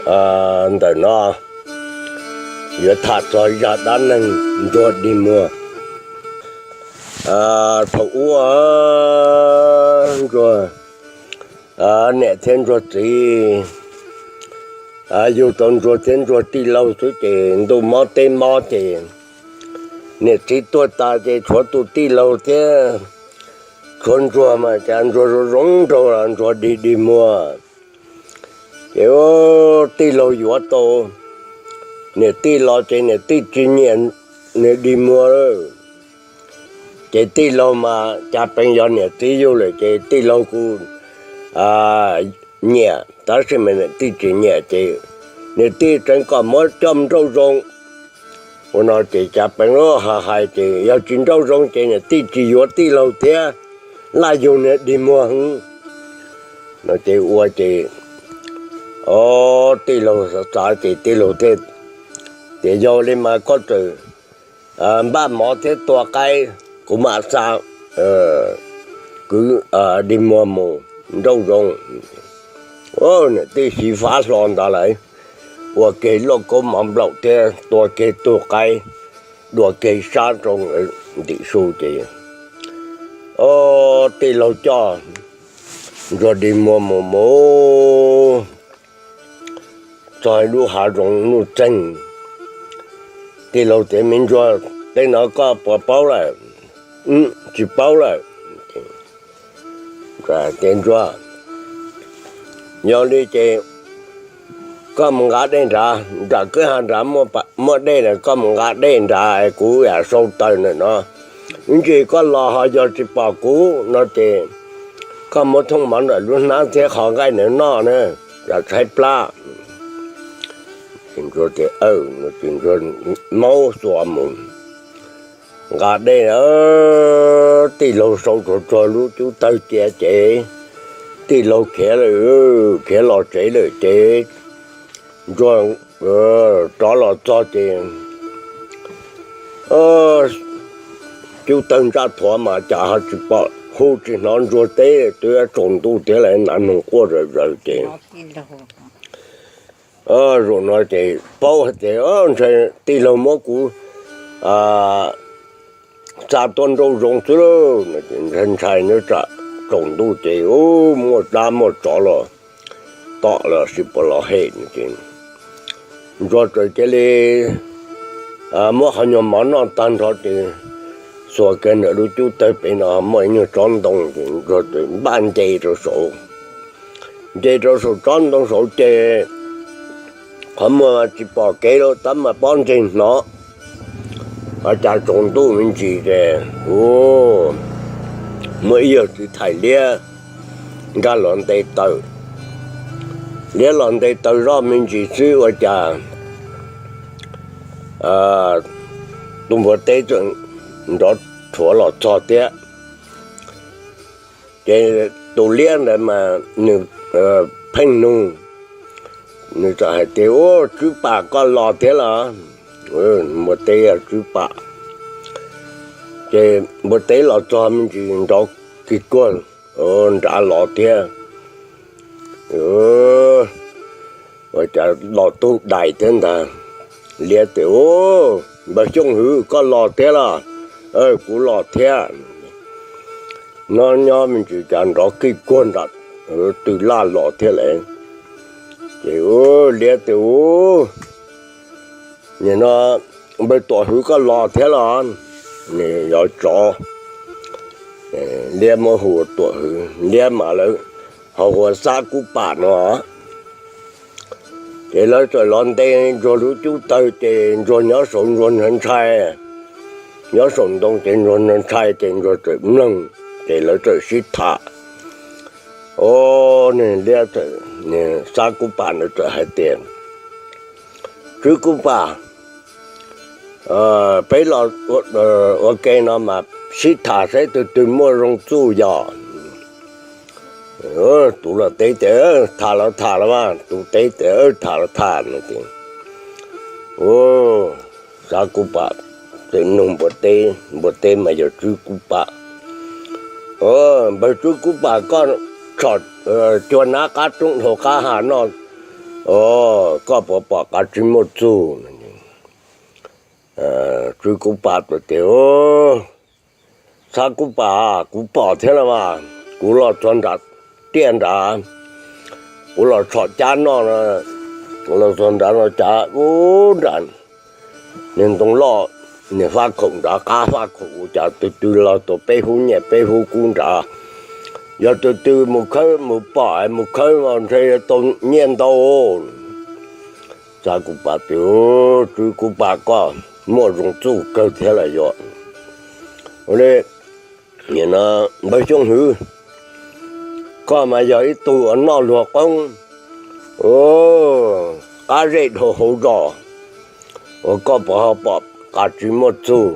Ntawm no yuav tham txog zaj dab neeg ntsuag dig muag. Thaum ub ntsuag niam thiab ntsuag txiv yug tau ntsuag thiab ntsuag tij laug xwb ces ntuj mob teb mob ces niam txiv tuag tas ces tshuav tus tij laug thiab tshuav ntsuag mas cas ntsuag zoo zoo nraug los ntsuag dig dig muag. Ces tij laug yuav tau niam tij los ces niam tij tsis nyiam nws dig muag lawm. Ces tij laug mas cas pees yog niam txiv yug lawm ces tij laug kuj nyiam tab sis mas niam tij tsis nyiam ces niam tij tseev kom muab coj mus nrauj zoov. Ua no ces cas pees lub hais hais ces yog tsis nrauj zoov ces niam tij tsis yuav tij laug thiab, laj yug niag dig muag heev. No ces ua ces tij laug xav xav ces tij laug thiaj tias yog li mas koj txawm npaj mov thiab tua qaib, kuv mam xa kwv dig muag mus nrauj zoov. Niam tij xyiv fab hlo ntawd lawm, ua kiag lauj kaub mov nplaum thiab tua kiag tug qaib, dua kiag sab rau ntim su ces tij laug coj ntsuag dig muag mus mus txog lub hav zoov nuj txeeg. Tij laug tias me ntsuag, tej no koj puas paub lawm? Tsis paub lawm. Tias ntsuag, yog li ces koj mus nqa dej nrad, nram kwj ha nrad muaj dej lawm, koj mus nqa dej nrad kuv yam sau taws ntawm no. Ib ntsis koj los ho yog tsis pom kuv no ces koj muab thooj mov ntawm lub hnab thiab qhov nqaij ntawd noj na, tshaib plab. Ntsuag tias aw no ces ntsuag maub xuas mus nqa dej. Tij laug sau tsuag tsuag lub cub tawg cia ces tij laug khiav lawm, khiav los tsev lawm ces ntsuag rov los txog ces cub tawg ntsaj thuav mas cas ho tsis pom, hu tsis hnov ntsuag teb, twb tsaus ntuj thiab lawm, nas noog quaj zawm zaws ces zaum no ces paub hais tias ntshe tij laug muab kuv xa tuaj nrauj zoov xwb lauj. Ntshai ntshai nyob tsam tsaus ntuj ces muaj dab muaj tsov los tom los sis puas los hem no ces ntsuag txawm cia li muab qhov nyuag mov noj tag nrho ces xuas kiag ntawm lub cub tawg pem no muaj ib nyuag tsob ntoo ces ntsuag txawm npaj nce rau saud. Nce rau saum tsob ntoo saud ces qhov muag tsis pom kev lawm tab mas pob ntseg hnov, ho cas tsaus ntuj me ntsis ces muaj ib yawg txiv thais liab nkag los nte taws. Liab los nte taws zoj me ntsis xwb ua cas tus npua teb txawm nrov rhuav los txog thiab. Ces tus liab ntawd mas nws pheej nug, nws txawm hais tias, Ua, Tswv Pam, koj los thiab los? Npua teb, Tswv Pam. Ces npua teb los txog me ntsis nrov kig kuag nrad los thiab. Ua cas los tug dais thiab ntag. Liab tias, Ua, npawg Xyooj Hwv, koj los thiab los? Kuv los thiab. Nyob nyob me ntsis cas nrov kig kuag nram tw laj los thiab lawm. Ces liab tias, Ua, nim no npawg Tuam Hwv koj los thiab los? Nws yuav tsov. Liab muab hu ua Tuam Hwv, liab mas lawv ho hu ua Xab Kub Pam no. Ces lawv txawm los nte ntsuag lub cub tawg ces ntsuag nyob saud ntsuag ntshai ntshai, nyob saum ntoo ces ntsuag ntshai ntshai ces ntsuag txawm mloog, ces lawv txawm sib tham. Ua, nws liab, Xab Kub Pam ntawd txawm hais tias, Tswv Kub Pam, peb los ua ke no mas sib tham saib tus twg muaj zoo txuj yog. Tus los teb tias, Tham los tham los mas. Tus teb tias, Tham los tham no ces Xab Kub Pam txawm nug npua teb, npua teb mas yog Tswv Kub Pam. Npawg Tswv Kub Pam, koj tshom cua nab qab roob dhau qab ha noj Koj puas pom qab tsis muaj txug? Tswv Kuv Pas teb tias, Xav Kuv Pas, kuv pom thiab los mas. Kuv los txog nram tiaj nrad, kuv los tshom cab noj, los txog nrad no cas ub nram niag ntoo loj, niag faj khaum nrad, qab faj khaum ua cas tus twg los tus peb hub nyiaj peb hub kub nrad. Yog tus twg mus khawb mus pom mus khawb ntshe tau nyiaj ntau. Xav Kuv Pas tias, Tswv Kuv Pas, koj muaj zoo txuj kawg thiab los yuav. Ua li, npawg Xyooj Hwv, koj mas yog ib tug uas noj luag qoob, qab zej dhau hauv zos, uas koj puas ho pom qab tsis muaj txug?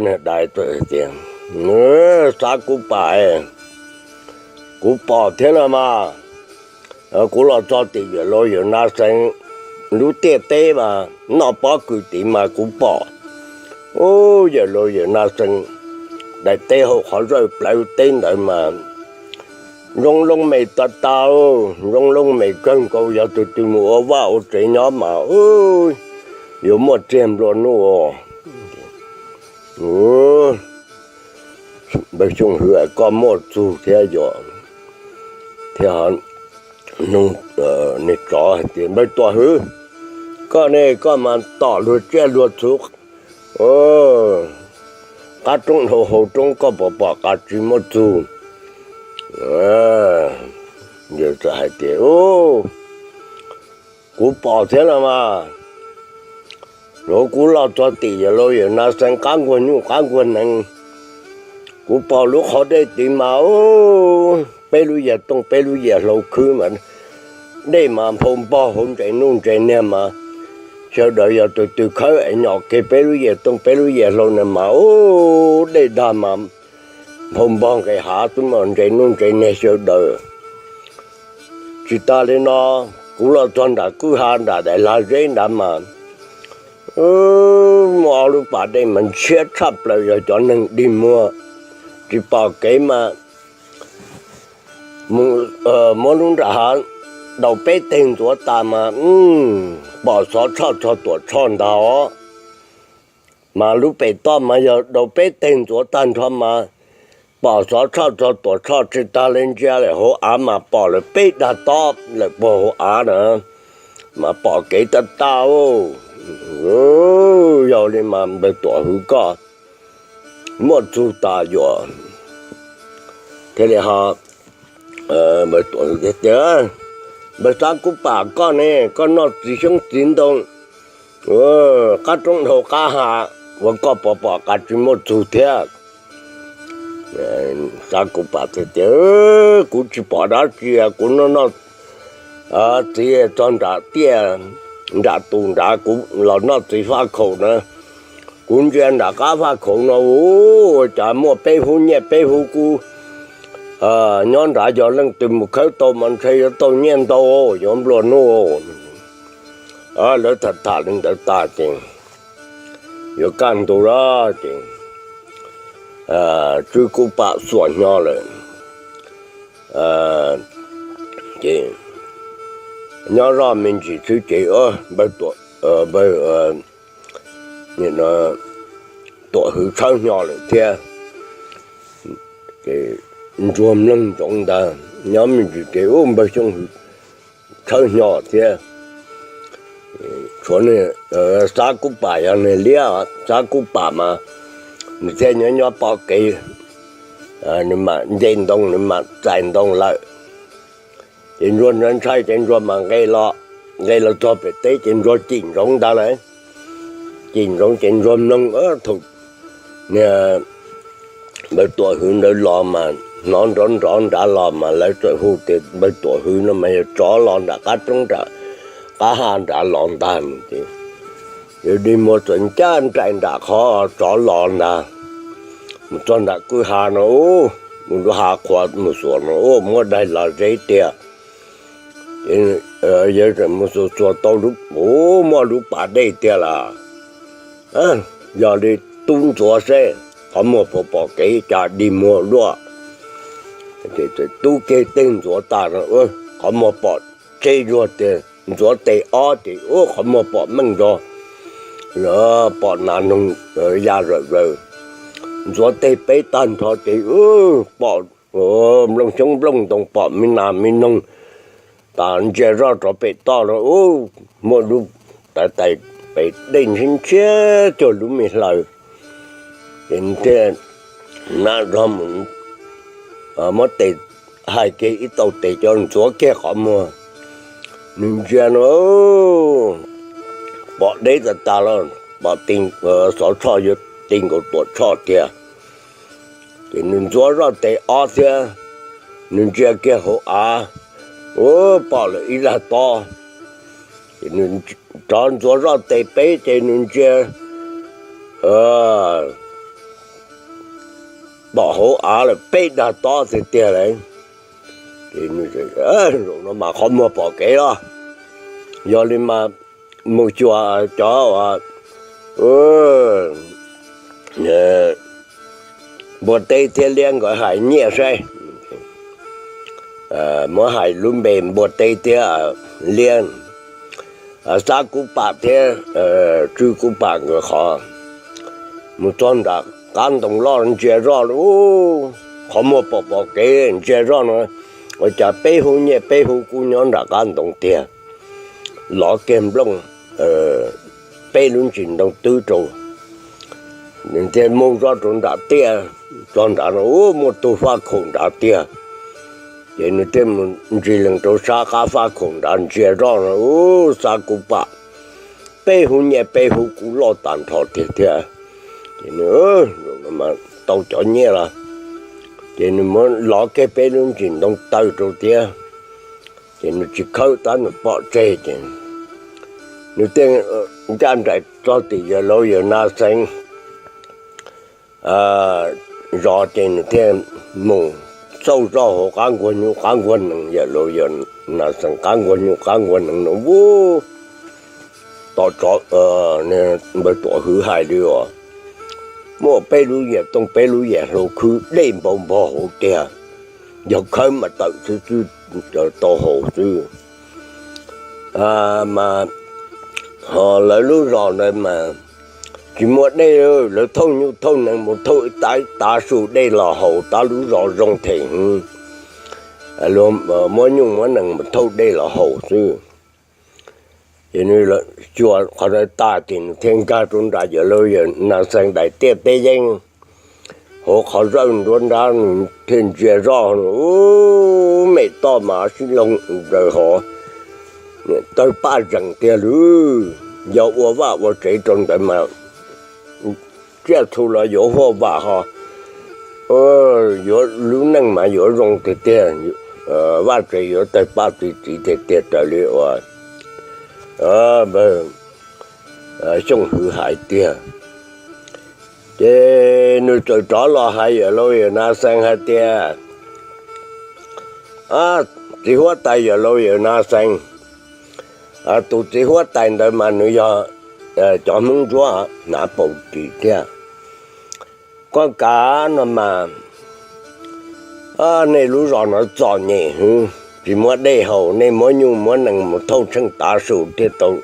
Niag dais txawm tias, Xav Kuv Pas, kuv pom thiab no mas. Kuv los txog tim yawm laus yawm Nas Xees lub tiaj teb mas noj pob kws tid mas kuv pom. Ub, yawm laus yawm Nas Xees daim teb hauv qhov zawj plawv teb ntawd mas zoo loo mem tas tas, zoo loo mem kawg nkaus, yog tus twg mus ua vaj ua tsev nyob mas yuav muaj txiag nplua nuj. Npawg Xyooj Hwv, koj muaj txug thiab yuav, thiab nug niag tsov hais tias, Npawg Tuam Hwv, koj ne koj mas tom luag tsiaj luag txhu, qab roob dhau hauv roob, koj puas pom qab tsis muaj txug? Txawm hais tias, Kuv pom thiab los mas. Kuv los txog tim yawm laus yawm Nas Xees qab nkuaj nyuj qab nkuaj nees, kuv pom lub qhov dej tid mas peb lub yias tooj peb lub yias hlau khwb mas dej mas nphau npog hauv ntses nuj ntses niag mas sawv daws yog tus twg khawb es nyom kiag peb lub yias tooj peb lub yias hlau na mas ub, dej dag mas nphau npog nqes hav xwb mas ntses nuj ntses niag sawv daws. Tsis tas li no, kuv los txog nram kwj ha nram daim lag zeb nrad mas muaj ob lub pas dej mas ntshiab tshaj plaws, yog cov neeg dig muag tsis pom kev mas muab lub nram hav daus peb teg ntxuav tas mas pom xov tshoj txog tuam tshoj ntag os. Mas lub pem toj mas yog daus peb teg ntxuav tag nrho mas pom xov tshoj txog tuam tshoj, tsis tas li ntsia lawm hauv av mas pom lawm peb dag tob lawm puag hauv av na, mas pom kev tag tag. Yog li mas npawg Tuam Hwv koj muaj txug tas yuav. Thiaj li ho npawg Tuam Hwv tias, Npawg Xav Kuv Pam koj ne, koj noj txiv xyoob txiv ntoo qab roob dhau qab ha, ua koj puas pom qab tsis muaj txug thiab? Xav Kuv Pam tias, Kuv tsis pom dab tsi, kuv noj noj txiv txog nram tiaj nram tus nrad, kuv los noj txiv faj khaum na. Kuv ntsia nram qab faj khaum no ua cas muaj peb hub nyiaj peb hub kub nyob nrad, yog leej twg mus khawb tau mas ntshe yuav tau nyiaj ntau, yuav nplua nuj. Lawv tham tham li ntawd tas ces yuav kaj ntug lawm ces Tswv Kuv Pam xuas hnyo lawm ces nyob zoj me ntsis xwb ces npawg Tuam Hwv tshawb hnyo lawm thiab. Ces Ntsuag Mloog ntsoov ntag, nyob me ntsis ces ub npawg Xyooj Hwv tshawb hnyo thiab. Tshuav Xav Kuv Pam yog nws liab, Xav Kuv Pam mas nws thiaj nyob nyob pom kev, nws mam nce ntoo, nws mam txais ntoo lawm. Ces Ntsuag ntshai ntshai ces Ntsuag mam nqes los, nqes los txog pem teb ces Ntsuag cim ntsoov ntag lawm. Cim ntsoov ces Ntsuag mloog thaum niag npawg Tuam Hwv ntawd los mas hnov nrov nrov nrad los mas lawv txawm hu tias npawg Tuam Hwv no mas yog tsov los nram qab roob nram qab ha nrad los ntag. Ces yawg dig muag txawm ncaj nraim nram qhov tsov los ntag, mus txog nram kwj ha no, mus lub hav qhua mus xuas no muaj daim lag zeb tiag. Ces yawg txawm mus xuas xuas tau, ub, muaj lub pas dej tiag lawm. Yog li tub ntxuav seb qhov muag puas pom kev, cas dig muag luaj. Tub kiag teg ntxuav tas no, qhov muag pom tseb zuag tiag, ntxuav teg ob ces ub qhov muag pom meej zog, pom nas noog ya zawm zaws. Ntxuav teg peb tag nrho ces pom nplooj xyoob nplooj ntoo, pom me nas me noog tas ntsia zoj rov pem toj los ub, muaj lub tais tais pem dej ntshiab ntshiab cuag lub me hlaws. Ces nws thiaj nab zog mus muab tes hais kiag ib tau tes coj ntxuav kiag qhov muag. Nws ntsia no pom deb tas tas los pom xov tshoj yuav ti nkaus tuam tshoj tiag. Ces nws ntxuav zoj tes ob thiab, nws ntsia kiag hauv av, ub, pom lawm ib dag tob. Ces nws rov ntxuav zoj tes peb ces nws ntsia pom hauv av lawm peb dag tob tiag tiag lawm. Ces zaum no mas qhov muag pom kev los, yog li mas mus xyuas cov uas npua teb thiab liab nkawd hais nyiaj saib. Muab hais lub npe npua teb thiab liab, xab kub pam thiab tswb kub pam nkawd qhov. Mus txog nram qab ntoo loj ntsia zoj, qhov muag pom pom kev ntsia zoj no, ua cas peb hub nyiaj peb hub kub nyob nram qab ntoo tiag. Lov kiag nplooj peb lub ntsis ntoo twb rau, nws thiaj mus zoj rau nram tiaj. Txog nrad no ub, muaj tug faj khaum nrad tiag. Ces nws thiaj mus ntsis lees rau sab qab faj khaum nrad ntsia zoj no ub, xab kub pam, peb hub nyiaj peb hub kub loj tas nrho tiag thiab. Ces nws tau cov nyiaj los, ces nws muab lov kiag peb lub ntsis ntoo taw rau thiab. Ces nws tsis khawb tab nws pom tseg ces nws thiaj ncaj nraim txog tim yawg laus yawg Nas Xees zos ces nws thiaj mus xauj zoj hauv qab nkuag nyuj qab nkuag nees, yawg laus yawg Nas Xees qab nkuag nyuj qab nkuag nees no ub, tom tsov npawg Tuam Hwv hais li os, muaj peb lub yias tooj peb lub yias hlau khwb dej npau npog hauv tiag, yog khawb mas tawm xwb xwb tau haus xwb. Mas ho lawv lub zos ntawd mas tsis muaj dej, lawv thauj nyuj thauj nees mus thauj ib tav su dej los haus, tab lub zos zoo them heev, muab nyuj muab nees mus thauj dej los haus xwb. Ces nws xyuas qhov ntawd tas ces nws thiaj nkag rau nram yawg laus yawg Nas Xees daim tiaj teb yeeb hauv qhov zawj nruab nrab, nws thiaj ntsia zoj ub, me toj mas sib loog daws hov, tawg paj zees tiag lawm. Yog ua vaj ua tsev rau ntawd mas tsiaj txhu los yuav huaj vam ho, yuav lub neej mas yuav zoo tiag tiag, vaj tsev yuav tawg paj txi txiv tiag tiag raws li uas npawg Xyooj Hwv hais tiag. Ces nws txawm rov los hais yawm laus yawm Nas Xees hais tias, txiv huab tais yawm laus yawm Nas Xees, tus txiv huab tais ntawd mas nws yog cov Hmoob Ntsuab hnav paus ris thiab. Koj kav no mas nej lub zos no txom nyem heev, tsis muaj dej haus, nej muab nyuj muab nees mus thauj tsheej tav su thiaj tau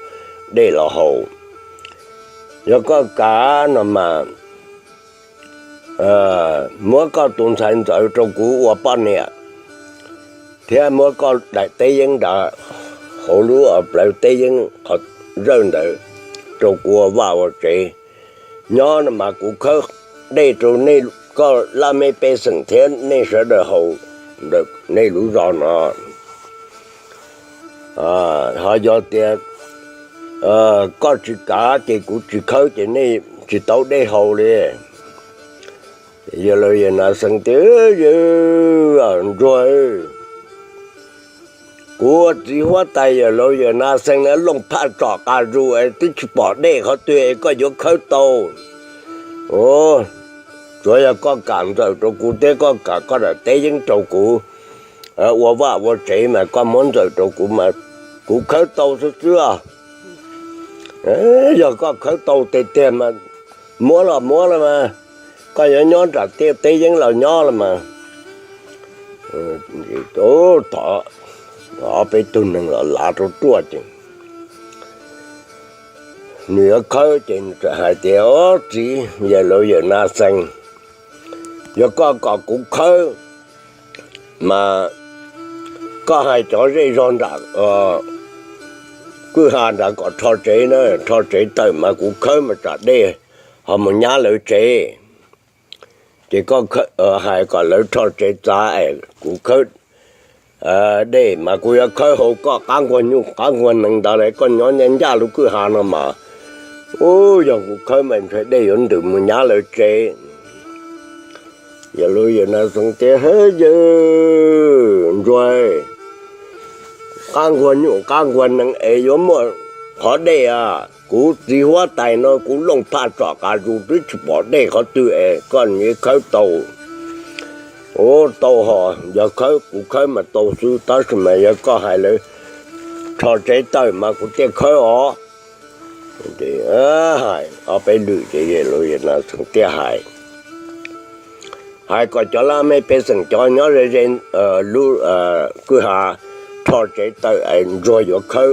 dej los haus. Yog koj kav no mas muab koj tus ntxhais ntxawm rau kuv ua poj niam, thiab muab koj daim teb yeeb nrad hauv lub plawv teb yeeb qhov zawj ntawd rau kuv ua vaj ua tsev. Nyob no mas kuv khawb dej rau nej, koj laj mej pej xeem thiab nej sawv daws haus ntawm nej lub zos no. Ho yog tias koj tsis kav ces kuv tsis khawb ces nej tsis tau dej haus li. Yawg laus yawg Nas Xees tias, Ntsuag, kuv ua txiv huab tais yawm laus yawm Nas Xees na, looj phaj tsom qas zus es twb tsis pom dej qhov twg es koj yuav khawb tau. Tsuav yog koj kam ntxawm rau kuv thiab koj kam koj daim teb yeeb rau kuv ua vaj ua tsev mas koj muab ntxawm rau kuv mas kuv khawb tau xwb xwb. Yog koj khawb tau tiag tiag mas muab los muab los mas, koj yuav nyob nram tiaj teb yeeb los nyob los mas. Thov ob peb tug neeg los lav rau ruaj ces nws yuav khawb ces nws txawm hais tias, Ob txiv, yawm laus yawm nas xees, yog koj kom kuv khawb mas koj hais cov zej zog nram kwj ha nrad kom rho tsev na, rho tsev tawm mas kuv khawb mas tsam dej ho mus nyab lawv tsev. Ces koj hais kom lawv rho tsev txav es kuv khawb dej mas kuv yuav khawb hauv koj qab nquag nyuj qab nquag nees ntawd las, koj nyob ncaj lub kwj ha no mas, u, yog kuv khawb mas ntshai dej yuav ntws mus nyab lawv tsev. Yawm laus yawm nas xees tias, Hwb, yawg ntsuag, qab nquag nyuj qab nquag nees es yuav muaj qhov dej a? Kuv txiv huab tais no kuv looj phaj tsom qas zus twb tsis pom dej qhov twg es koj nyiam khawb tau. U, tau hos, yog khawb kuv khawb mas tau xwb, tab sis mas yog koj hais lawv rho tsev tawm mas kuv thiaj khawb os. Hais ob peb lwm ces yawm laus yawm nas xees thiaj hais, hais kom cov laj mej pej xeem cov nyob ze ze lub kwj ha rho tsev tawm es ntsuag yuav khawb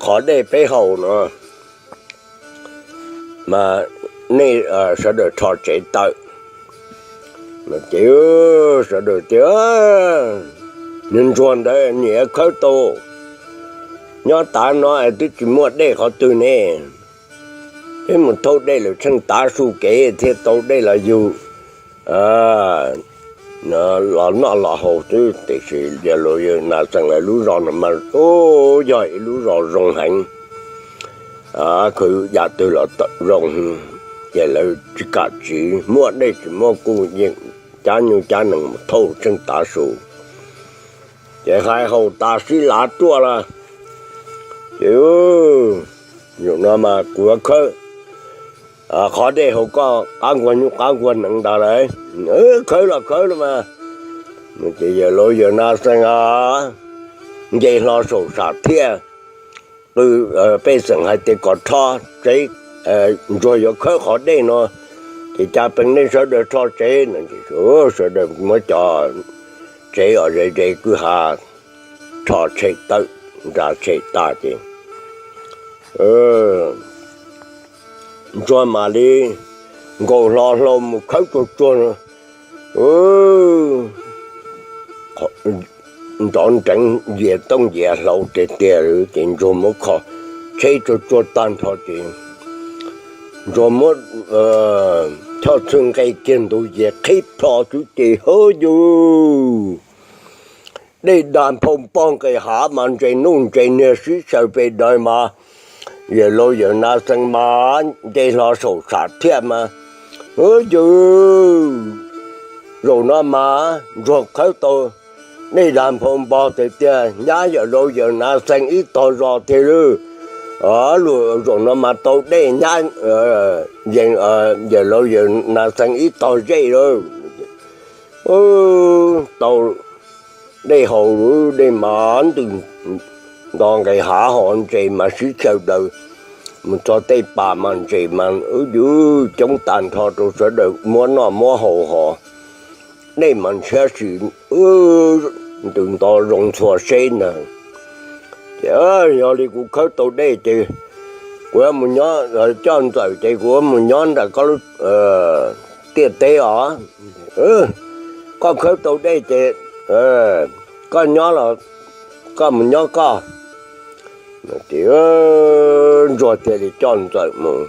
qhov dej peb haus no mas nej sawv daws rho tsev tawm. Ces sawv daws tias, Niag ntsuag ntawd nyiam khawb tau, nyob tav no es twb tsis muaj dej qhov twg ne, peb mus thauj dej lawm tsheej tav su kev thiaj tau dej los yug los noj los haus xwb. Tiam sis yawm laus yawm nas xees lawv lub zos no mas u, yog ib lub zos zoo heev, khwv yam twg los zoo, ces lawv tsis kam tsiv, muaj dej tsis muaj kuj yeej cab nyuj cab nees mus thauj tsheej tav su. Ces hais haus tas sib lav ruaj lawm, ces, Zaum no mas kuv yuav khawb qhov dej haus koj qab nquag nyuj qab nquag nees ntawd las. Khawb los khawb los mas. Ces yawm laus yawm nas xees nce hlo saum sam thiaj, pej xeem hais tias kom rho tsev, ntsuag yuav khawb qhov dej no, ces cas pees nej sawv daws rho tsev no. Sawv daws muab cov tsev uas ze ze kwj ha rho tshem tawm, nra tshem tas ces ntsuag mam li nkaus hlo hlau mus khawb tsuag tsuag nrov nreev yias tooj yias hlau tiag tiag, ces ntsuag muab kho tsheb tsuag tsuag tag nrho ces ntsuag muab choj txhwj nqe kiag ntug yias qhib plho xwb ces hwb yus, dej dag nphau npog nqis hav mas ntses nuj ntses niag sib xyaw pes daws mas, yawm laus yawm nas xees mas nce hlo saum sam thiaj mas, hwb yus, zaum no mas ntsuag khawb tau dej dag nphau npog tiag tiag, nyab yawm laus yawm nas xees ib tog zos tiag lawm. Zaum no mas tau dej nyab yawm laus yawm nas xees ib tog zej lawm. Tau dej haus, dej mas ntws nto nqes hav, ho ntses mas sib xyaw daws mus txog tej pas mas ntses mas wb yus coob tag nrho rau sawv daws muab noj muab haus ho dej mas ntshiab si ntws nto zoo ntxhua seb ntag. Ces yog li kuv khawb tau dej ces kuv yuav mus nyob, coj ntxawm ces kuv yuav mus nyob nram koj lub tiaj teb os. Koj khawb tau dej ces koj nyob los koj mus nyob koj. Ces ntsuag thiaj li coj ntxawm mus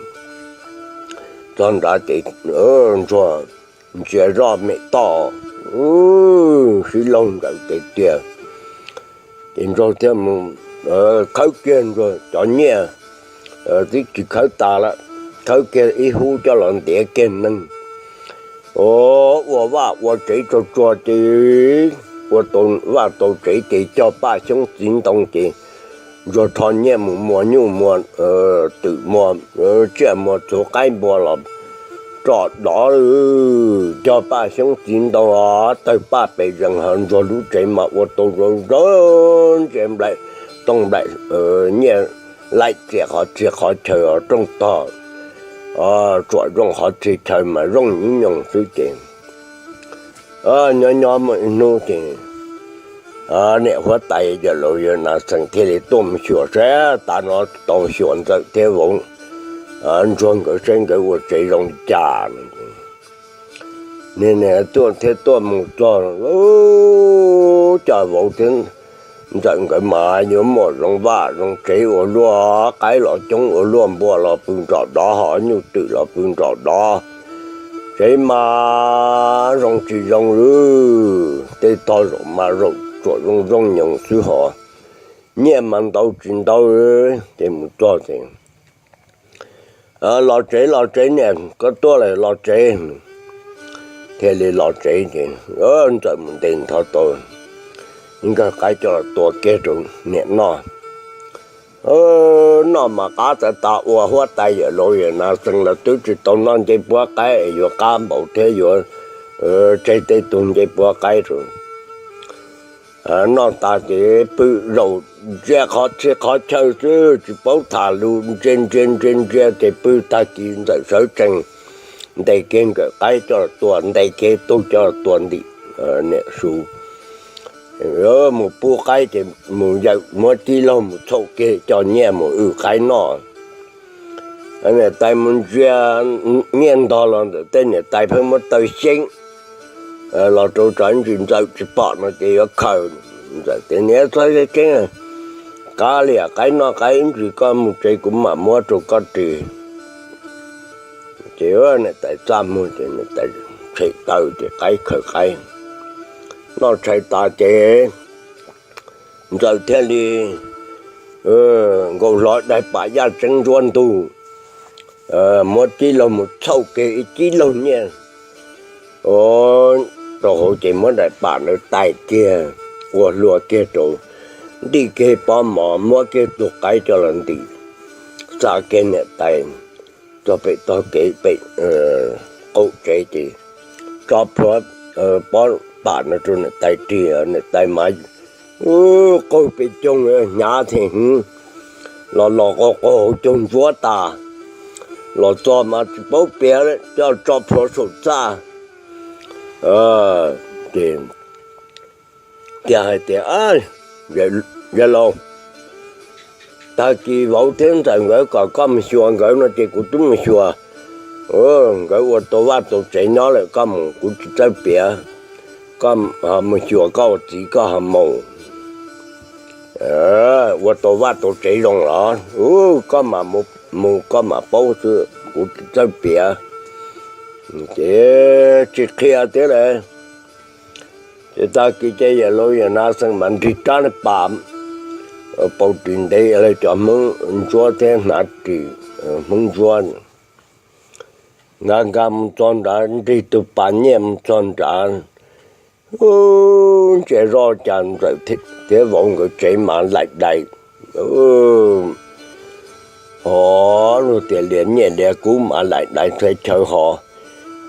txog nrad ces ntsuag ntsia zoj mem toj sib laug ntawd tiag tiag. Ces ntsuag thiaj mus khawb kiag ntsuag cov nyiaj, twb tsis khawb tas lawm, khawb kiag ib hub coj los ntiav kiag neeg. Ua vaj ua tsev tsuag tsuag ces ua tau vaj tau tsev ces cog paj xyoob txiv ntoo ces ntsuag rho nyiaj mus muas nyuj muas twm muas tsiaj muas txhuv qaib npua los tsom dov, cog paj xyoob txiv ntoo os, tawg paj pes zees ho ntsuag lub tsev mas ua tau zoo zoo, ntsia nplaim tooj nplaim nyiaj laim txias qhov txhia qhov chaw os, rooj tog tsuam zoo qhov txhia chaw mas zoo nyoos nyoos xwb ces nyob nyob muaj ib hnub ces Niam huab tais yawm laus yawm Nas Xees thiaj li tuaj mus xyuas saib, tav no tau xyuas Ntxawm thiab vauv Ntsuag nkawd saib nkawd ua tsev zoo li cas. Niag niam tuaj thiab tuaj mus txog, cov vauv thiab Ntxawm nkawd mas yuav muaj zoo vaj zoo tsev ua luaj, qaib los coob ua luaj, npua los pw nrom dov, ho nyuj twm los pw nrom dov, tsev mas zoo tsis zoo li, tej tog zaum mas zaum tsuam zoo zoo nyoos xwb, ho nyiaj mas ntau tsis ntau. Ces mus txog ces, Los tsev, los tsev, niam koj tuaj lawm, los tsev. Thiaj li los tsev ces Ntxawm mus ntes ntho tau ib nkawm qaib coj los tua kiag rau niam noj. Noj mas qab tas tas, ua huab tais yawm laus yawm Nas Xees los twb tsis tau noj ncej puab qaib, yuav qab npaum thiab yuav tseg tej tug ncej puab qaib rau noj tas ces pw zaum ntsia qhov txhia qhov chaw xwb, tsis paub tham lus, ntsia ntsia ntsia ntsia ces pw. Tag kis Ntxawm sawv tsees ntes kiag nkawm qaib coj los tua, ntes kiag tug coj los tua ntim niam su. Mus pub qaib ces mus yawm muab tib laug mus txhaum kiag coj nyiaj mus wb qaib noj. Niam tais mus ntsia nyiaj ntog los ntawm tej, niam tais pheej muab taw xyeeb los rau tsov ntsis, Ntxawm tsis pom no ces yuav khaws. Ntxawm tias, Niam txhob xyeeb, kav liam, qaib noj qaib ib ntsis, koj mus tsev kuv mam muab rau koj ris. Ces niam tais txaj muag ces niam tais tshem taw ces qaib khaws qaib noj tshais tas ces Ntxawm thiaj li nkaus hlo daim pam yaj tseeb ntsuab ntug, muab tib laug mus txhaum kiag ib tib laug nyiaj rau hauv ces muab daim pam ntawd tais kiag, ua hlua kiag rau, ntim kiag pob mov, muab kiag tug qaib coj los ntim, xa kiag niam tais txog pem tog kev pem qaum tsev ces tso plhuav pob pam no rau niam tais ris, niam tais mas qaug pes coog, hnyav theem hwv los los qaug qaug hauv caug ntsuab tas, los txog mas tsis paub piav, coj tso plhuav saum txaj. Ces thiaj hais tias, Yawm laus, tag kis vauv thiab Ntxawm nkawd kom koj mus xyuas nkawd no ces kuv twb mus xyuas, nkawd ua tau vaj tau tsev nyob lawm, koj mus kuv tsis txawj piav, koj mus xyuas koj ua txiv koj ho mus ua tau vaj tau tsev zoo los, koj mam mus koj mam paub xwb, kuv tsis txawj piav. Ces tsis qhia thiab lawm. Ces tag kis ces yawm laus yawm Nas Xees mas nrig rab niag pas paus ris ntev, cov Hmoob Ntsuab thiab hnav ris Hmoob Ntsuab, nkag nkag mus txog nrad, nrig tus pas nyiaj mus txog nrad, ntsia zoj cas Ntxawm thiab vauv nkawd tsev mas laim dais, ho luag tias lias nyiaj lias kub mas laim dais txhais chaw, ho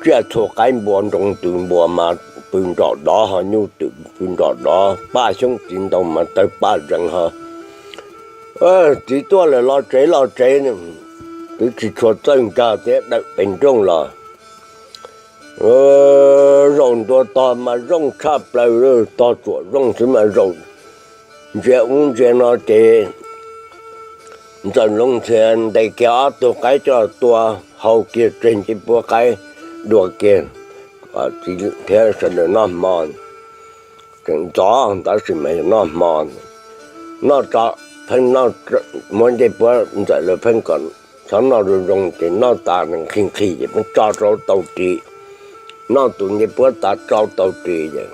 tsiaj txhu qaib npua nroo twm npua mas pw nrom dov, ho nyuj twm pw nrom dov, paj xyoob txiv ntoo mas tawg paj zees ho. Txiv tuaj lawm, los tsev los tsev, twb tsis tshua txawj nkag thiab, dawm pes nrooj los zaum ntua tog mas zoo tshaj plaws, tog tsuam zoo xwb mas zaum ntsia ub ntsia no ces Ntxawm Loov Ntxhias ntes kiag ob tug qaib coj tua, hau kiag tseg ncej puab qaib dua kiag, txiv thiab sawv daws noj hmo. Tseem ntxov tab sis mas yog noj hmo, noj tso, pheej noj, muab ncej puab Ntxawm lawv pheej kom txhob noj zoo zoo ces noj tas nqhis nqhis ces pheej tso rau tau ris, noj tus ncej puab tas tso tau ris ces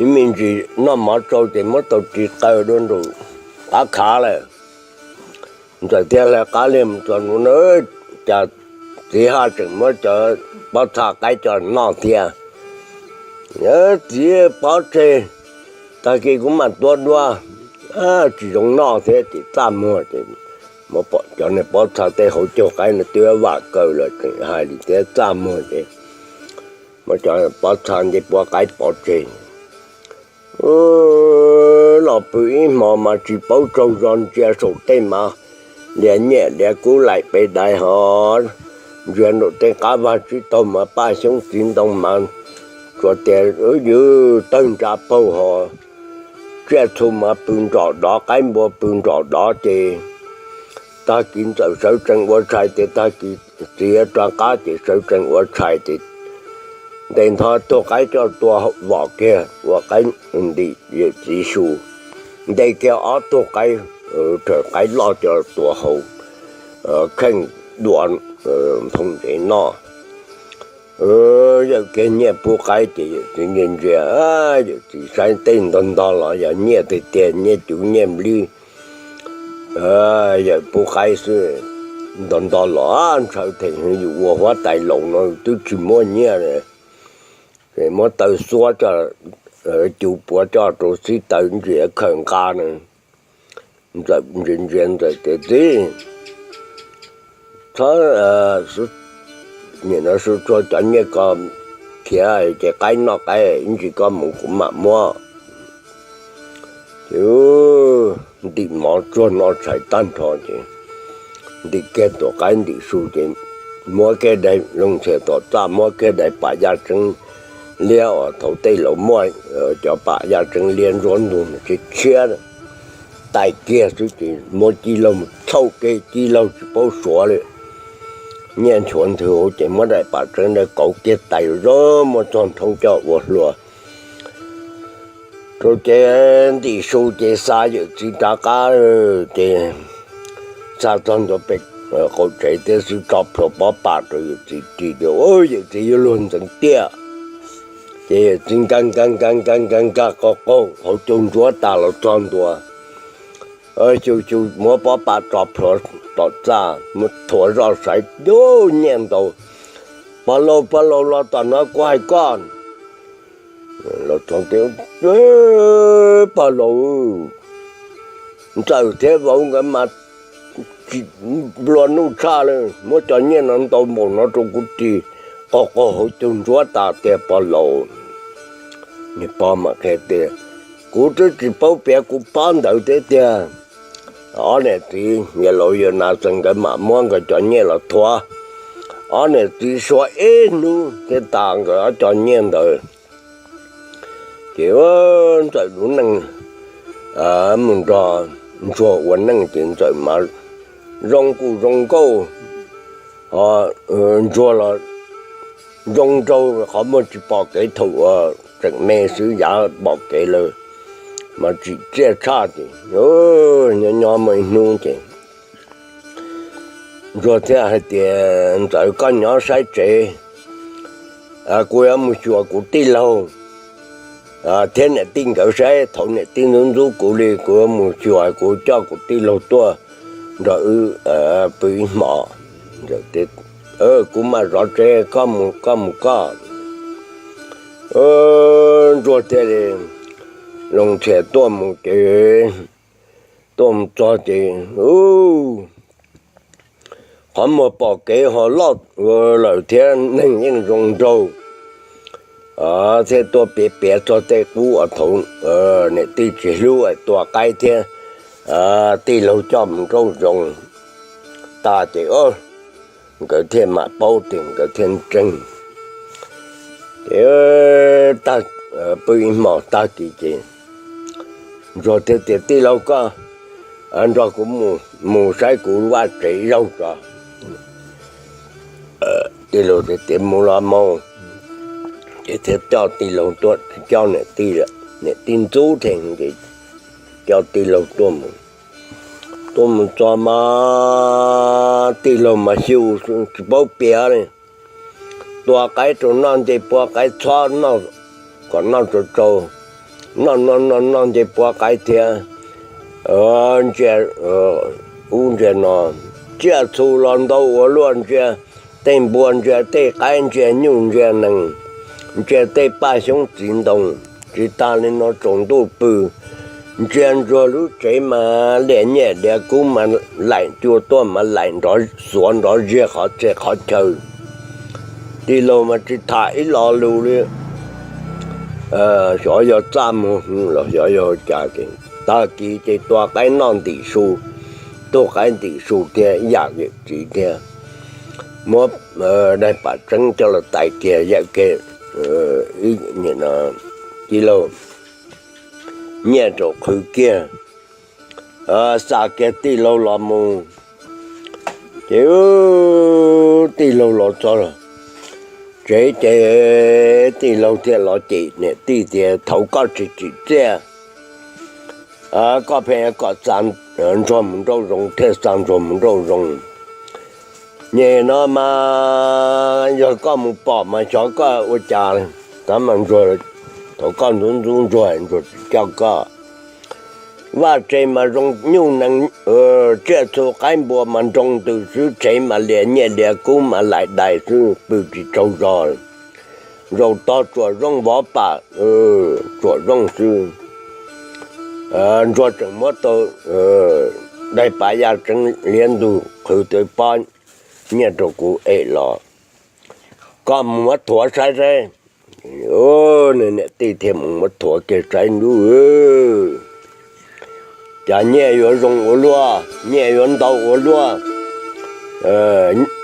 ib me ntsis noj mov tsau ces muab tau ris qaws dua nraum qab khav lawm. Ntxawm thiaj hlawv qab liag mus txog nraum no, cas txiv Haj tseem muab cov pob txha qaib coj noj thiab. Txiv, pov tseg, tag kis kuv mam tua dua. Tsis zoo noj thiab ces txaj muag ces, muab cov niag pob txha tej hauv caug qaib no twb vam kaw lawm tseem hais li thiab, txaj muag ces muab cov pob txha ncej puab qaib pov tseg. Los pw ib hmo mas tsis paub tsaug zog, ntsia saum tej mas lias nyiaj lias kub laim pes dais ho, ntsia nraum tej qab vag tsib taug mas paj xyoob txiv ntoo mas Tsuas tias yws tawg ntsa paug hos, tsiaj txhu mas pw nrom dov, qaib npua pw nrom dov ces tag kis Ntxawm sawv tsees ua tshais ces tag kis txiv rov qab ces sawv tsees ua tshais ces ntes ntho tug qaib coj tua vom kiag ua qaib ntim yawm txiv su, ntes kiag ob tug qaib, qaib loj coj tua hauv kheej dua nphoo ntsev noj. Yawm kiag nyiaj pub qaib ces yawm txiv ntsia ntsia, yawm txiv saib tej ntog ntog los yog nyiaj tiag tiag, nyiaj cuv nyiaj nplib. Yawm pub qaib xwb, ntog ntog los ntshaw them yus ua huab tais laus no twb tsis muaj nyiaj li. Ces muab taw xuab coj, cuv puav coj rau xib taws ntsia khawm nqa na. Ntxawm ntsia ntsia Ntxawm tias txiv, txhob, nim no su tsuag cov nyiaj ko khiav ces qaib noj qaib, ib ntsis koj mus kuv mam muab. Ces ntim mov tsuag noj tshais tag nrho ces ntim kiag tus qaib ntim su ces muab kiag daim loo ntxhias tom txaj, muab kiag daim pam yaj tseeb liab uas thaum tej laus muaj cov pam yaj tseeb liab ntsuab ntug tshiab tshiab, tais kiag xwb ces muab cib laug mus txhauj kiag cib laug tsis paub suav li. Nyiaj nchuav nthwv hauv ces muab daim pam tseeb ntawd kauv kiag tais zog muab txog nrhoob coj ua hlua rau ces ntim su ces xa yawm txiv rov qab ces xa txog ntua pem qaum tsev thiab xwb tso plhuav pob pam rau yawm txiv ris ces yawm txiv yuav luag ntxeev tiaj. Ces yawm txiv nkag nkag nkag nkag nkag nkag qaug qaug hauv caug ntsuab tas los txog ntua, xyu xyu muab pob pam tso plhuav tom txaj muab thuav zoj saiv, yus nyiaj ntau. Pog laus, pog laus, los tom no kuv hais koj. Pog laus, Ntxawm thiab vauv nkawd mas tsis nplua nuj tshaj li, muab cov nyiaj no ntau npaum no rau kuv ris, qaug qaug hauv caug ntsuab tas tiag pog laus. Niag pog mam qhia tias, kuv twb tsis paub piav kuv pob ntawd thiab tiag. Ob niam txiv yawg laus yawg nas txees nkawd mam muab nkawd cov nyiaj los thuav. Ob niam txiv suav ib hnub thiab tas nkawd ob cov nyiaj ntawd. Ces Ntxawm lub neej mus nrog Ntsuag ua neej ces Ntxawm mas zoo kuj zoo nkauj, Ntsuag los zoo nraug, qhov muag tsis pom kev, thaum uas tseem me xwb, yav pom kev lawm mas tsim txiaj tshaj ces nyob nyob muaj ib hnub ces Ntsuag thiaj hais tias, Ntxawm, koj nyob saib tsev, kuv yuav mus xyuas kuv tij laug thiab niam tij nkawd saib, thaum niam tij ntxub ntxub kuv li, kuv yuav mus xyuas, kuv coj kuv tij laug tuaj nrog wb pw ib hmos. Kuv mam zov tsev, koj mus koj. Ntsuag thiaj li loo ntxhias tuaj mus ces tuaj mus txog ces qhov muag pom kev ho loj lawm thiab neeg yeej zoo nraug thiab tuaj piav piav txog tej qub uas thaum niam tij tsis hlub tua qaib thiab tij laug coj mus nrauj zoov tas ces nkawd thiaj mam paub tias nkawd thiaj ntseeg. Ces pw ib hmos tag kis ces Ntsuag thiaj tias, Tij laug, koj nrog kuv mus saib kuv vaj tsev zaug tso. Tij laug tias, Mus los mus. Ces thiaj coj tij laug tuaj, coj niam tij, niam tij ntxub thiab ces coj tij laug tuaj mus. Tuaj mus txog mas tij laug mas xyu tsis paub piav li. Tua qaib rau noj nce puab qaib txhob noj kom noj tsau tsau, noj noj noj noj nce puab qaib thiab. Ntsia ub ntsia no, tsiaj txhu los ntau ua luaj, ntsia tej npua, ntsia tej qaib, ntsia nyuj ntsia nees, ntsia tej paj xyoob txiv ntoo, tsis tas li no tsaus ntuj pw. Ntsia Ntsuag lub tsev mas liam nyiaj liam kub mas laim cua tuaj mas laim nrov xuav nrov ziag qhov txhia qhov chaw. Tij laug mas tsis tham ib lo lus li, xyov yog txaj muag los xyov yog cas ces tag kis ces tua qaib noj ntim su, tua qaib ntim su thiab yam yawm txiv thiab, muab daim pam tseeb coj los tais kiag yawm kiag ib, tij laug Nyiaj rau qhwv kiag, xa kiag tij laug los mus. Ces tij laug los txog tsev ces tij laug thiaj los cem niam tij tias thaum koj tsis tsim txiaj, koj pheej kom xa Ntsuag mus nrauj zoov thiaj xa Ntsuag mus nrauj zoov. Nyem no mas yog koj mus pom mas xyov koj ua cas, tab mas Ntsuag, thaum koj ntxub ntxub Ntsuag, Ntsuag tsis coj koj. Vaj tse mas zoo nyuj nees, tsiaj txhu qaib npua mas nroo ntws xwb, tsev mas lias nyiaj lias kub mas laim dais xwb, pw tsis tsaug zog. Zaum tog tsuam zooj vov pam, tsuam zooj xwb. Ntsuag tseem muab tau daim pav yaj tseev liab ntug qhwv tau pob nyiaj rau kuv ev los, koj mus muab thuav saib saib. Niam tij thiaj mus muab thuav kiag saib ntuj, cas nyiaj yuav zoo ua luaj, nyiaj yuav ntau ua luaj.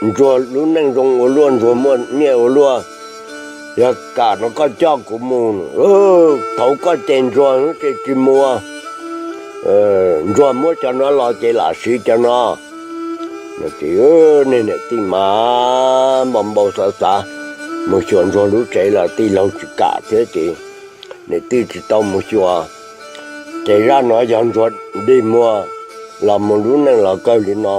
Ntsuag lub neej zoo ua luaj, Ntsuag muaj nyiaj ua luaj. Yog kam no koj coj kuv mus, thaum koj cem Ntsuag ces tsis mus. Ntsuag muab cov no los ces lam siv cov no. Niag niam tij mas npau npau xav xav, mus xyuas Ntsuag lub tsev los tij laug tsis kam thiab ces niam tij tsis tau mus xyuas. Ces zaj no yog Ntsuag dig muag los mus lub neej los kawg li no.